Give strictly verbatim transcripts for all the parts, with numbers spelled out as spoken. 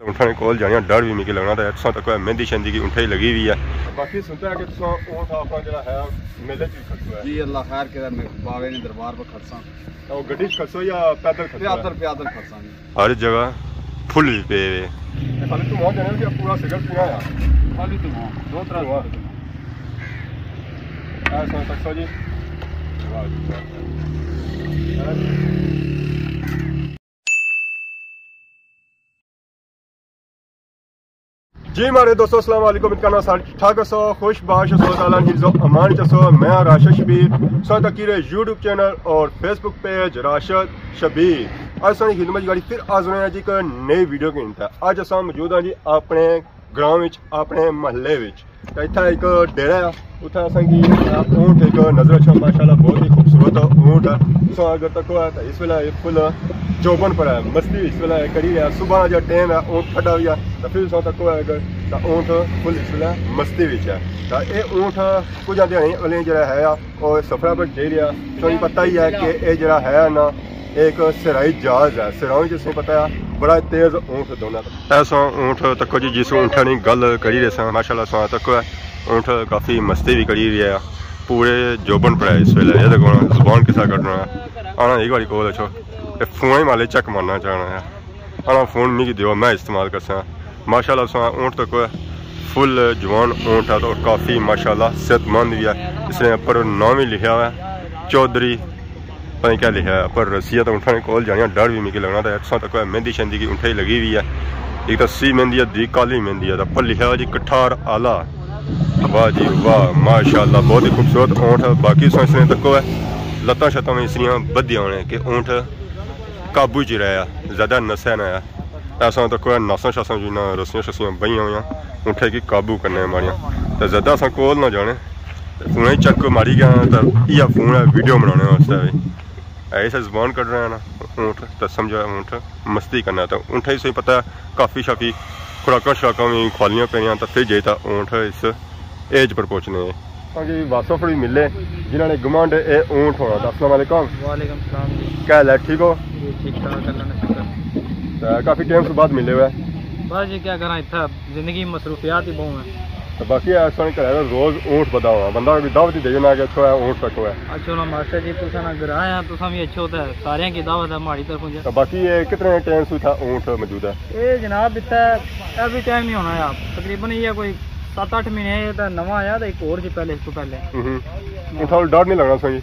اونٹھاں نے کول جانیاں ڈر بھی میکی لگنا، تے تساں تکو مہندی شہندی کی اونٹھاں ہی لگی ہوئی ہے۔ باقی سنتا ہے کہ تساں اونٹھ اپنا جڑا ہے میلے چ کھڑسو ہے۔ جی، اللہ خیر کرے، میں بابے نے دربار پر کھڑساں۔ او گڈی چ کھڑسو یا پیدل کھڑسو ہے؟ پیدل، پیدل کھڑساں جی۔ ہر جگہ پھل بھی پے ہوئے۔ اے خالی دھواں جانے کہ پورا سگریٹ پینا ہے؟ خالی دھواں، دو ترے دھواں۔ اے سن سکسو جی۔ واہ جی واہ۔ جی ماڑے دوستو، السلام علیکم۔ امید کرنا سارے ٹھیک ٹھاک ہسو، خوش باش ہسو، اللہ تعالیٰ نے حفظ و امان چ ہسو۔ میں ہاں راشد شبیر، سو تکی رہے یوٹیوب چینل اور فیس بک پیج راشد شبیر۔ اج ساری خدمت گاڑی پھر حاضر ہوئے ہیں جی ایک نئی ویڈیو کے اندر۔ اج اساں موجود ہاں جی اپنے گراں وچ، اپنے محلے وچ۔ تے اتھا ایک ڈیرہ ہے، اتھا اساں کی اونٹ ایک نظر اچھا، ماشاءاللہ بہت ہی خوبصورت اونٹ ہے۔ سو اگر تکو ہے تے اس ویلے یہ فل جوبن پر ہے، مستی اس ویلے کری رہا۔ صبح نا جو ٹائم ہے اونٹ ٹھڈا ہویا، تے پھر سو تکو ہے اگر تے اونٹ فل اس ویلے مستی وچ ہے۔ تے اے اونٹ کچھ آدھے ہیں اگلے جڑا ہے او سفرہ پر جائی رہا، تو یہ پتہ ہی ہے کہ اے جڑا ہے نا ایک سرائی جہاز ہے، سرائی جس میں پتہ ہے بڑا تیز اونٹ دوڑنا۔ ایسا اونٹ تکو جی، جس اونٹھا نی گل کری رہے ساں، ماشاءاللہ ساں تکو ہے، اونٹ کافی مستی بھی کری رہا ہے، پورے جوبن پر ہے اس ویلے۔ یہ دیکھو نا، زبان کسا کڈنا ہے۔ آنا ایک باری کول اچھو، اے فون ہی مالے چیک مارنا چاہنا ہے۔ آنا فون میکی دیو، میں استعمال کرساں۔ ماشاءاللہ ساں اونٹ تکو ہے، فل جوان اونٹ ہے تو کافی ماشاءاللہ صحت مند بھی ہے۔ اس نے اوپر نام بھی لکھیا ہوا ہے چودھری۔ پتہ نہیں کیا لکھیا ہے، پر رسیاں تے اونٹھاں نے کول جانیاں ڈر بھی میکی لگنا، تے تساں تکو مہندی شہندی کی اونٹھاں ہی لگی ہوئی ہے۔ ایک تاں سوئی مہندی ہے، دوئی کالی مہندی ہے، تے پر لکھیا ہوا جی کٹھار آلہ۔ واہ جی واہ، ماشاءاللہ بہت ہی خوبصورت اونٹ ہے۔ باقی تساں اس نے تکو ہے، لتاں شتاں وی اس نیاں بدھیاں ہونے کہ اونٹ قابو چ رہیا، زیادہ نسے نہ آیا۔ ایسا تکو ہے ناساں شاساں جو نہ رسیاں شسیاں بئیاں ہویاں، اونٹھے کی قابو کرنے ماریاں۔ تے زیادہ اساں کول نہ جانے۔ تے فون ہی چیک ماری گیا تے ایہا فون ہے ویڈیو بنانے واسطے وی۔ ایسا زبان کڈ رہا ہے نا اونٹ، تے سمجھو ہے اونٹ مستی کرنا۔ تے اونٹھے ہی سوئی پتہ ہے کافی شافی خوراکاں شراکاں وی کھوالیاں پینیاں، تے پھر جائی تے اونٹ اس ایج پر پہنچنے ہیں۔ ہاں جی، واصف بھی ملے، جنہاں نے گمانڈ اے اونٹ ہونا۔ تے السلام علیکم۔ وعلیکم السلام جی۔ کیا حال ہے، ٹھیک ہو؟ جی ٹھیک ٹھاک، اللہ نے شکر۔ تے کافی ٹائم سے بعد ملے ہوئے۔ بس جی کیا کراں، اتھا زندگی مصروفیات ہی بہوں ہیں۔ تے باقی ہے، اساں نے گھر روز اونٹ بدھا ہوا، بندہ کوئی دعوت ہی دے جانا کہ اچھو ہے اونٹ تکو ہے۔ اچھو نا ماسٹر جی، تساں نا گھر آیا، تساں بھی اچھو تے سارے کی دعوت ہے ماڑی طرفوں جی۔ تے باقی یہ کتنے ٹائم سے اتھا اونٹ موجود ہے؟ اے جناب اتھا ایوری ٹائم نہیں ہونا یار، تقریباً یہ کوئی ست اٹھ مہینے ہے، تے نواں آیا تے ایک اور جی پہلے، اس تو پہلے۔ ہوں۔ اونٹھاں کول ڈر نہیں لگنا سوئی؟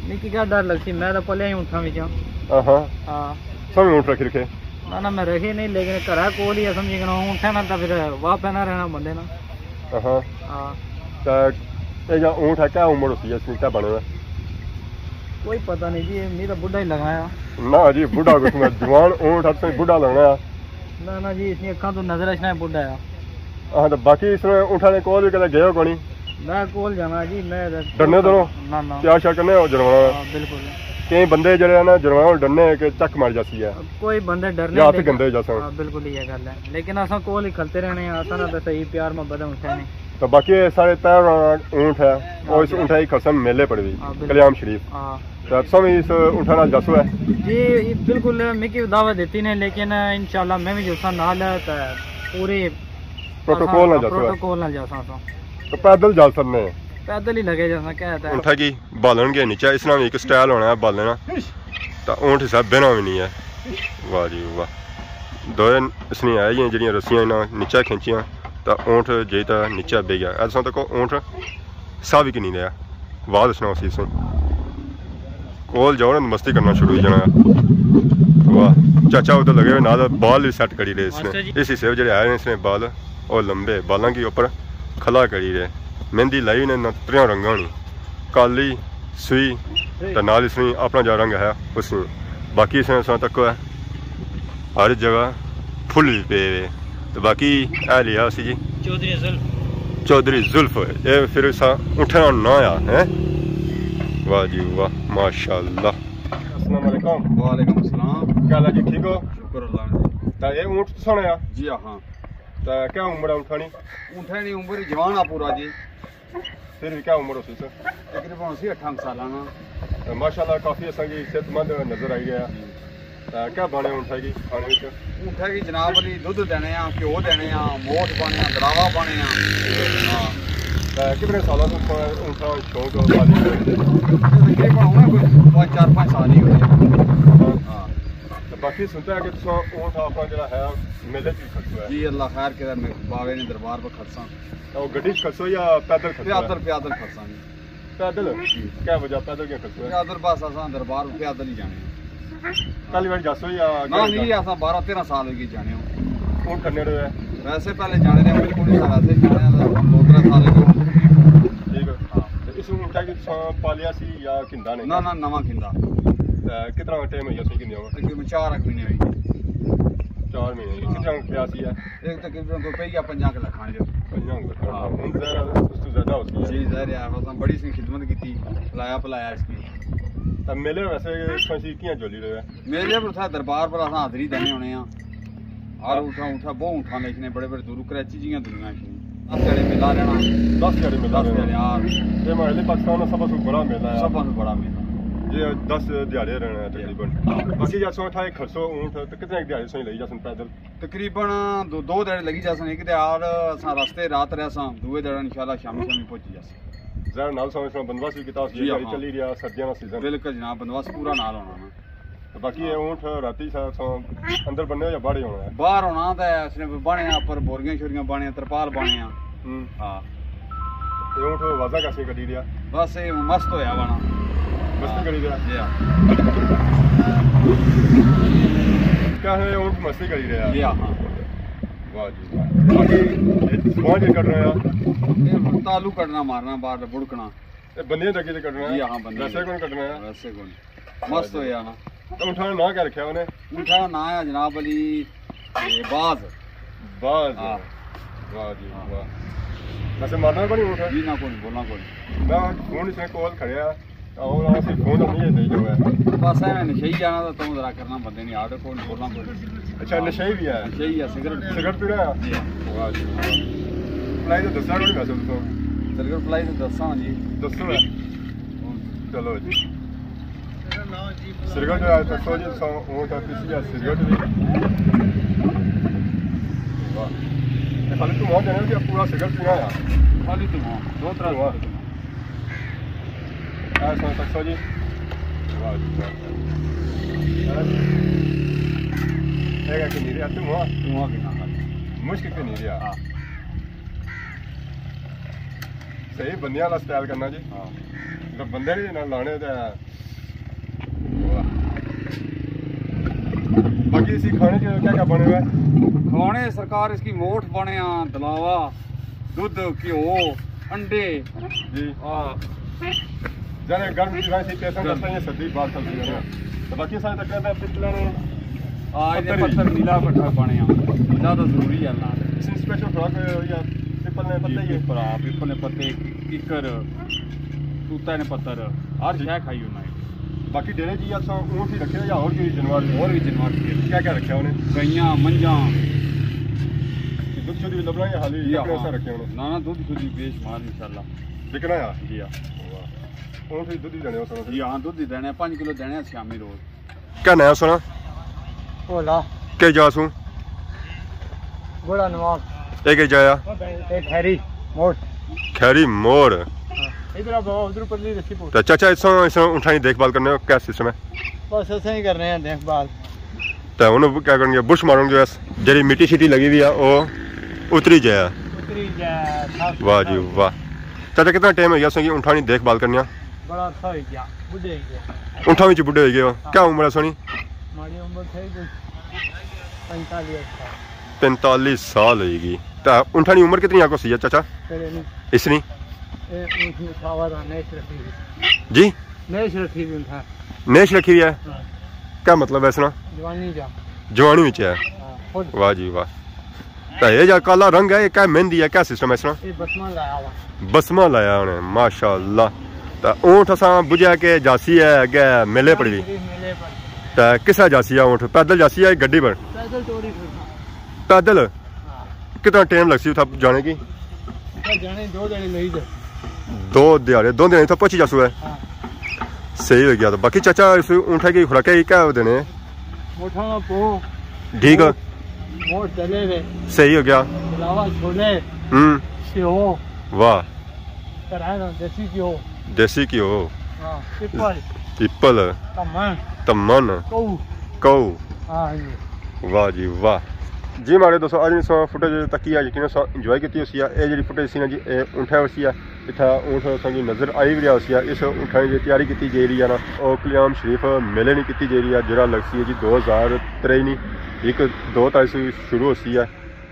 نہیں، کی کیا ڈر لگسی، میں تے پلیا ہی اونٹھاں وچ ہاں۔ ہاں ہاں۔ ہاں۔ سوئی اونٹ رکھی رکھے؟ نہ نہ، میں رکھے نہیں، لیکن گھر کول ہی ہے، سمجھی کہ اونٹھاں نال تے پھر واہ پینا رہنا بندے نا۔ ہاں۔ ہاں۔ تے اے جا اونٹ ہے، کیا عمر ہوسی ہے اس کی، کیا بنے ہوئے؟ کوئی پتہ نہیں جی، میں تو بڈھا ہی لگنا ہے۔ نہ جی، بڈھا کچھ نہ، جوان اونٹ ہے، تساں بڈھا لگنا ہے۔ نہ نہ جی، اس کی اکھاں تو نظر اچھنا ہے بڈھا ہے۔ ہاں، تو باقی اس نے اونٹھاں نے کول بھی کدے گئے ہو کونی؟ میں کول جانا جی، میں ڈرنے تو نہ؟ نہ نہ۔ پیار شیار کرنے ہو جنواراں؟ ہاں، بالکل۔ کئی بندے جڑے ہیں نا، جنواراں کول ڈرنے کہ چک ماری جاسی ہے۔ کوئی بندے ڈرنے یا ہاتھ لیکن گندے ہو جاسن۔ ہاں، بالکل یہ گل ہے۔ لیکن اساں کول ہی کھلتے رہنے ہیں، اساں نال تے صحیح پیار محبت ہے اونٹھاں نے۔ تو باقی سارے تہر اونٹ ہے، اور اس اونٹھاں ہی کھڑسن میلے پر بھی، ہاں، بالکل۔ کلیام شریف۔ ہاں۔ تے تساں وی اس اونٹھاں نال جاسو ہے؟ جی، بالکل، میکی دعوت دیتی نے، لیکن انشاءاللہ میں وی جلساں نال تے پوری پروٹوکول نال جاسو ہے؟ پروٹوکول نال جاساں اساں۔ تو پیدل جا سکنے؟ پیدل ہی لگے جاساں، کیا ہے تے۔ اونٹھاں کی بالن گے نیچے، اس نال وی ایک سٹائل ہونا ہے بالن نا۔ تے اونٹ اس بہنا وی نہیں ہے۔ واہ جی واہ۔ دوئے اس نے آئی ہیں جڑیاں رسیاں انہاں نیچے کھینچیاں، تے اونٹ جے تے نیچے بہ گیا۔ ایسا تکو اونٹ ساہ وی کنی رہیا۔ واہ دسنا اسی سن۔ کول جاؤ نا، مستی کرنا شروع ہو جانا۔ واہ، چاچا ادھر لگے ہوئے نال بال بھی سیٹ کری رہے اس نے۔ اچھا جی۔ اس حصے جڑے آئے نے اس نے بال، اور لمبے بالاں کے اوپر کھلا کری رہے۔ مہندی لائی نے نہ تریاں رنگاں نی، کالی، سوئی، تے نال اس نے اپنا جا رنگ ہے اس نے۔ باقی اس نے اساں تک ہے ہر جگہ پھل بھی پے ہوئے۔ تو باقی اے لیا سی جی چودھری زلف۔ چودھری زلف، اے پھر اساں اٹھنا نہ آیا ہے۔ واہ جی واہ، ماشاءاللہ۔ السلام علیکم۔ وعلیکم السلام۔ کیا حال ہے جی، ٹھیک ہو؟ شکر اللہ نے۔ تے اے اونٹ تساں نے آ؟ جی ہاں۔ تے کیا عمر ہے اونٹھاں نی؟ اونٹھاں نی عمر جوان آ پورا جی۔ پھر بھی کیا عمر ہوسی سر؟ تقریباً ہوسی اٹھاں سالاں نا۔ تے ماشاءاللہ کافی اساں کی صحت مند نظر آئی رہیا۔ جی۔ تے کیا بانے اونٹھا کی کھانے وچ؟ اونٹھا کی جناب علی دودھ دینے آں، گھیو دینے آں، موٹھ بانے آں، دلاوا بانے آں۔ ہاں۔ تے کتنے سالاں توں اونٹھا شوق پالی؟ تقریباً ہونے کوئی پانچ، چار پانچ سال ہی ہوئے۔ ہاں۔ تے باقی سنتا ہے کہ تساں اونٹھا اپنا جڑا ہے میلے چ کھڑسو ہے۔ جی، اللہ خیر کرے، میں بابے نے دربار پر کھڑساں۔ تے او گڈی چ کھڑسو یا پیدل کھڑسو ہے؟ پیدل، پیدل کھڑساں جی۔ پیدل؟ جی۔ کیا وجہ، پیدل کیوں کھڑسو ہے؟ پیدل بس اساں دربار پیدل ہی جانے ہیں۔ پہلی واری جاسو یا نہ، نہیں، اساں بارہ تیرہ سال ہوئی گئے جانے ہوں۔ ہن کھڑنے رہے؟ ویسے پہلے جانے رہے، بالکل نہیں تھا، ویسے جانے ہیں تو دو ترے سال ہوئی گئے۔ ٹھیک ہے۔ ہاں۔ تے اس اونٹھا کی تساں پالیا سی یا گھندا نے؟ نہ، نہ، نواں گھندا۔ تے کتنا ٹائم ہوئی گیا سی گھندے ہوئے؟ تقریباً چار ایک مہینے ہوئی گئے۔ چار مہینے ہوئی گئے۔ ہاں۔ کتنا کھڑیا سی ہے؟ ایک تقریباً کوئی پہیا پنجاں کلو کھان جو۔ پنجاں کلو کھان۔ ہاں۔ ہن ظاہر ہے اس تو زیادہ ہوسی ہے۔ جی، ظاہر ہے، اساں بڑی سی خدمت کیتی، کھلایا پلایا اس کی۔ تے میلے ویسے تساں کیاں جولی رہے؟ میلے پر اتھا دربار پر اساں حاضری دینے ہونے آں۔ ہر اونٹھا، اونٹھا، بہت اونٹھا لیکنے، بڑے بڑے دور کراچی جیاں دنیا اچ نہیں۔ دس دیہاڑے میلہ رہنا۔ دس دیہاڑے میلہ دس رہنا۔ دیہاڑے، ہاں۔ تے ماڑے پاکستان نا سب سے بڑا میلہ ہے۔ سب سے بڑا میلہ۔ جی، دس دیہاڑے رہنا ہے تقریباً۔ ہاں۔ باقی جیسے اتھا ایک کھڑسو اونٹ، تے کتنے ایک دیہاڑے سوئی لئی جاسن پیدل؟ تقریباً دو، دو دیہاڑے لگی جاسن، ایک دیہاڑ اساں راستے رات رہساں، دوئے دیہاڑ انشاءاللہ شامی شامی پہنچی جاساں۔ ظاہر نال ساں اس نا بندوبست بھی کیتا ہوسی، جی، جیہڑی ہاں۔ چلی رہیا سردیاں نا سیزن۔ بالکل جناب، بندوبست پورا نال ہونا نا۔ تے باقی یہ اونٹ راتی سا، سا اندر بننے ہو یا باہر ہی ہونا ہے؟ باہر ہونا تے اس نے بنے آ، پر بوریاں شوریاں بنے آ، ترپال بنے آ۔ ہوں۔ ہاں۔ یہ اونٹ وازا کیسے کڈی رہیا؟ بس یہ مست ہویا وانا۔ مستی کری رہیا؟ جی ہاں۔ کیا ہے اونٹ مستی کری رہیا؟ جی ہاں، ہاں۔ واہ جی واہ۔ باقی یہ زبان کے کڈ رہے ہیں؟ یہ تعلق کڈنا مارنا باہر بڑکنا۔ یہ بندے تک ہی کڈنا ہے؟ جی ہاں، بندے ویسے تک۔ کون کڈنا ہے؟ ویسے کون؟ مست ہویا نا۔ تے اونٹھا نا ناں کیا رکھیا انہیں؟ اونٹھا نا ناں ہے جناب علی، اے، باز۔ باز؟ ہاں۔ واہ جی، ہاں۔ واہ۔ ویسے مارنا کوئی اونٹھا؟ جی نہ، کوئی بولنا کوئی۔ میں فون اس نے کول کھڑیا، اور اسی فون نہیں دے جو ہے۔ بس ایویں نشئی جانا تو تم ذرا کرنا بندے نے آڈر کوئی بولنا کوئی۔ اچھا، نشئی بھی ہے؟ نشئی ہے، سگریٹ۔ سگریٹ پینا ہے؟ جی۔ واہ جی، واہ۔ پلائی تو دسنا کوئی ویسے تو۔ سگریٹ پلائی تو دساں جی۔ دسو ہے۔ چلو جی۔ سرگٹ ہے، دسو جی، سو اونٹ ہے، پیسی ہے سرگٹ بھی۔ واہ۔ یہ خالی دھواں دینے کہ پورا سرگٹ پینا ہے؟ خالی دھواں، دو ترے دھواں۔ اے سو دسو جی۔ واہ جی، واہ۔ اے کہ نہیں رہیا دھواں؟ دھواں کنا خالی۔ مشک کہ نہیں رہیا؟ ہاں۔ صحیح بندیاں والا سٹائل کرنا جی۔ ہاں۔ تو بندے نہیں نہ لانے تے۔ واہ۔ باقی اسی کھانے چ کیا کیا بنے ہوئے؟ کھانے سرکار اس کی موٹھ بنے آ، دلاوا، دودھ، گھیو، انڈے۔ جی۔ ہاں۔ جانے گرم چیزاں سی پیسن گرم۔ کرتا یہ سردی بات چلتی ہے نا۔ تو باقی سارے تک پتلے نے ہاں، یہ پتھر ہی۔ پتھر نیلا پٹھا بنے آ۔ زیادہ ضروری ہے نا۔ اس میں اسپیشل خوراک یا پیپل نے پتہ ہی ہے؟ پیپل، ہاں، پیپل نے پتے، ککر، توتا نے پتر، ہر جی۔ شے کھائی ہونا ہے۔ باقی ڈیرے جی اساں اونٹ ہی رکھے یا اور کوئی جانور؟ اور بھی جانور رکھے۔ کیا کیا رکھے ہونے؟ گائیاں، منجاں۔ دودھ شودھ بھی لبنا یا حالی جی رکھنے ہاں۔ سا رکھے ہونے؟ نہ، نہ، دودھ شودھ بھی بے شمار انشاءاللہ۔ بکنا ہے؟ جی ہاں۔ واہ۔ اونٹ ہی دودھ ہی دینے ہو سنا؟ جی ہاں، دودھ ہی دینے، پانچ کلو دینے شامی روز۔ کیا ناں ہے سنا؟ بھولا۔ کیا جا سوں؟ گوڑا نواب۔ اے کیا جایا؟ اے کھیری موڑ۔ کھیری موڑ۔ ہاں، ادھر آ بابا، ادھر پرلی رکھی پوچھ۔ تے چاچا، اس، اس اونٹھاں دی دیکھ بھال کرنے ہو، کیا سسٹم ہے؟ بس اساں ہی کرنے ہیں دیکھ بھال۔ تے ہن کیا کرن گے؟ بش مارن گے، بس جیڑھی مٹی شٹی لگی ہوئی ہے، او اتری جائے۔ اتری جائے، صاف واہ جی ستھرا۔ واہ۔ چاچا، کتنا ٹائم ہو گیا سوں کہ اونٹھاں دی دیکھ بھال کرنی آ؟ بڑا عرصہ ہوئی گیا، بڈھے ہوئی گئے۔ اونٹھاں وچ بڈھے ہوئی گئے ہو۔ ہاں۔ کیا عمر ہے سونی؟ ماڑی عمر تھئی کوئی پینتالیس سال۔ پینتالیس سال ہوئی گئی۔ تے اونٹھاں دی عمر کتنی آکو سی ہے چاچا؟ تیرے نہیں۔ اس نی؟ اے اونٹ نی کھاوا دا نیش رکھی ہوئی۔ جی؟ نیش رکھی ہوئی اونٹھاں۔ نیش رکھی ہوئی ہے؟ ہاں۔ کیا مطلب ہے اس نا؟ جوانی جا۔ جوانی وچ ہے؟ ہاں، فل۔ واہ جی واہ۔ تے اے جا کالا رنگ ہے، اے کیا مہندی ہے، کیا سسٹم ہے اس نا؟ اے بسمہ لایا ہوا۔ بسمہ لایا انہیں، ماشاءاللہ۔ تے اونٹ اساں بجھیا کہ جاسی ہے اگے میلے پر بھی۔ میلے پر۔ تے کس طرح جاسی ہے اونٹ؟ پیدل جاسی ہے گڈی پر؟ پیدل ٹوری پھرنا۔ پیدل؟ ہاں۔ کتنا ٹائم لگسی اتھا جانے کی؟ اتھا جانے دو دیہاڑے لگی جا۔ دو دیہاڑے، دو دیہاڑے اتھا پہنچی جاسو ہے؟ ہاں۔ صحیح ہو گیا۔ تو باقی چاچا، اس اونٹھا کی خوراکیں کیا دینے؟ موٹھا نا پو۔ ٹھیک ہے۔ موٹھ چلے وے۔ صحیح ہو گیا۔ علاوہ چھولے۔ ہوں۔ سیو۔ واہ۔ کرایا نا دیسی گھیو۔ دیسی گھیو۔ ہاں، پیپل۔ پیپل۔ تمن۔ تمن۔ کہو۔ کہو۔ ہاں جی۔ واہ جی واہ۔ جی ماڑے دوستو، اج سو فوٹیج تکی ہے، یقیناً سو انجوائے کیتی ہوسی ہے۔ اے جڑی فوٹیج سی نا جی، اے اونٹھا ہوسی ہے۔ اتھا اونٹ اساں کی نظر آئی بھی رہا ہوسی ہے۔ اس اونٹھا نی جی تیاری کیتی جائی رہی ہے نا، او کلیام شریف میلے نی کیتی جائی رہی ہے، جڑا لگسی ہے جی دو ہزار ترے نی، ایک دو تاریخ سے شروع ہوسی ہے۔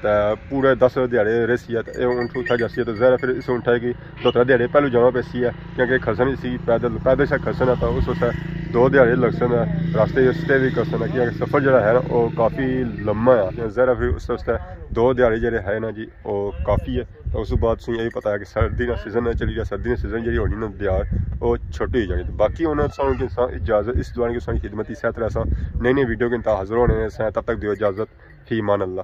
تے پورے دس دیہاڑے رہسی ہے، تے اے اونٹ اتھا جاسی ہے۔ تے ظاہر ہے پھر اس اونٹھا کی دو ترے دیہاڑے پہلو جانا پیسی ہے، کیونکہ کھسن اسی پیدل، پیدل شا کھسن ہے، تے اس واسطے دو دیہاڑے لگسن ہے، راستے سٹے بھی کرسن ہے، کیونکہ سفر جڑا ہے نا، او کافی لمبا ہے۔ ظاہر ہے پھر اس واسطے دو دیہاڑے جڑے ہے نا جی، او کافی ہے۔ تے اس بعد تساں یہ پتہ ہے کہ سردی نا سیزن چلی گیا، سردی نا سیزن جڑی ہونی نا دیہاڑ، او چھوٹی ہو جانی۔ باقی انہاں سانوں کی اجازت، اس دعا کی سانوں خدمت، اسے طرح اساں نئی نئی ویڈیو کے انتہا حاضر ہونے ہیں۔ تب تک دیو اجازت، فی امان اللہ۔